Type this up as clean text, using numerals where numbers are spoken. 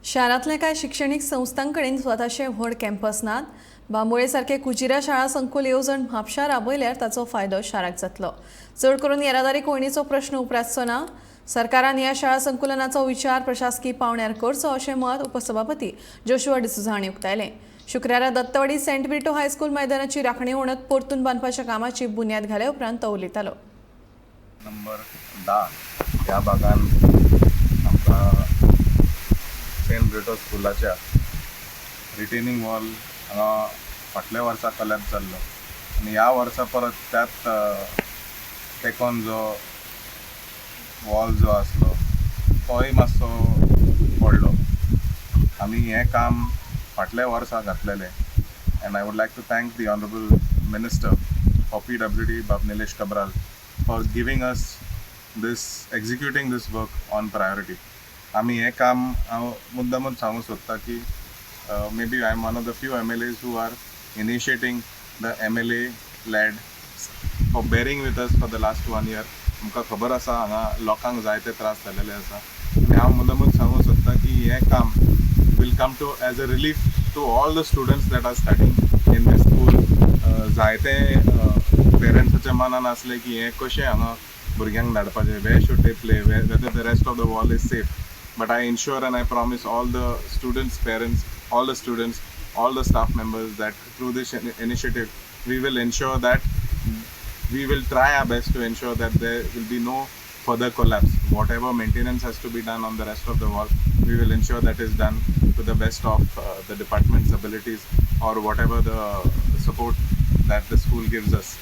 शारांतल्या कांय शिक्षणीक संस्थांकडेन स्वताचे व्हड कॅम्पस नात. बांबोळे सारके कुजिरा शाळा संकुल येवजण म्हापशा राबयल्यार ताचो फायदो शाराक जातलो. चड करून येरादारी कोंयडीचो प्रश्न उप्रासचो ना. सरकारान ह्या शाळा संकुलनाचो विचार प्रशासकी पावंड्यार करचो अशें मत उपसभापती जोशुआ डिसोझा हांणी उक्तायलें. शुक्रारा दत्तवाडी सेंट ब्रिटो हायस्कूल मैदानाची राखणे वणत परतून बांदपाच्या कामाची बुन्याद घाल्या उपरांत तो उलयतालो. नंबर 10 ह्या भागान आमकां सेंट ब्रिटो स्कुलाच्या रिटेनिंग वॉल हांगा फाटल्या वर्सा कलॅप्स जाल्लो आनी ह्या वर्सा परत त्याच तेकोन जो वॉल जो आसलो तोय मातसो पडलो. आमी हें काम फाटल्या वर्सा घातलेलें and I would like to thank the honourable Minister for PWD, Bab Nilesh Cabral, for giving us this, executing this work on priority. आमी हें काम, हांव मुद्दामूच सांगूंक सोदता की maybe I am one of the few MLAs who are initiating the MLA led for bearing with us for the last one year. आमकां खबर आसा, हांगा लोकांक जायते त्रास जाल्लेले आसा आनी हांव मुद्दामूच सांगूंक सोदता की हें काम will come to as a relief to all the students that are studying in this school. जायते पेरंट्साच्या मनान आसलें की हें कशें हांगा भुरग्यांक धाडपाचें, where should they play, whether the rest of the wall is safe. But I ensure and I promise all the students' parents, all the students, all the staff members that through this initiative, we will ensure that we will try our best to ensure that there will be no further collapse. Whatever maintenance has to be done on the rest of the wall, we will ensure that is done to the best of the department's abilities or whatever the support that the school gives us.